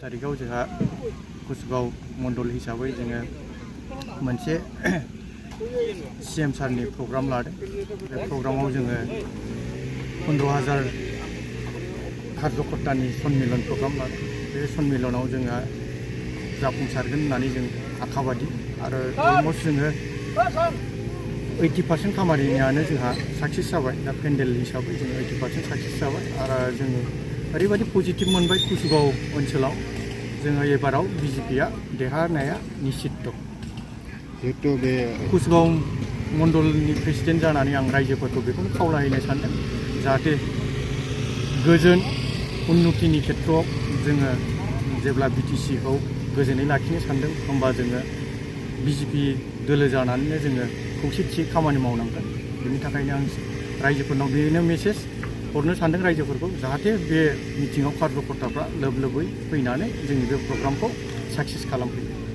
तारिखआव जोंहा कुसगाव मण्डल हिसाबै जोङो मोनसे CM सारनि प्रग्राम लादों। बे प्रग्रामाव जोङो 15,000 कार्यकर्तानि सन्मिलन प्रग्राम लादों। बे सन्मिलनाव जोंहा जाफुंसारगोन होननानै जों आखाबादि आरो अलमस्ट जोङो 80% खामानियानो जोंहा साक्सेस जाबाय। दा पेन्डेल हिसाबै जों 80% साक्सेस जाबाय आरो जोङो ओरैबायदि पजिटिभ मोनबाय कुसगाव ओनसोलाव जोङो एबाराव BJPआ देरहानाया निश्चित। जिहेतु बे कुसगाव मण्डलनि प्रेसिडेन्ट जानानै आं रायजोफोरखौ बेखौनो खावलायनो सानदों जाहाथे गोजोन उन्नतिनि खेत्रआव जोङो जेब्ला BTCखौ गोजोनै लाखिनो सानदों होमबा जोङो BJP दोलो जानानैनो जोङो खौसेथि खामानि मावनांगोन। बेनि थाखायनो आं रायजोफोरनाव बेनो मेसेज हरनो सानदों रायजोफोरखौ जाहाथे बे मिटिङाव कार्यकर्ताफ्रा लोब लोबै फैनानै जोंनि बे प्रग्रामखौ साक्सेस खालामफैयो।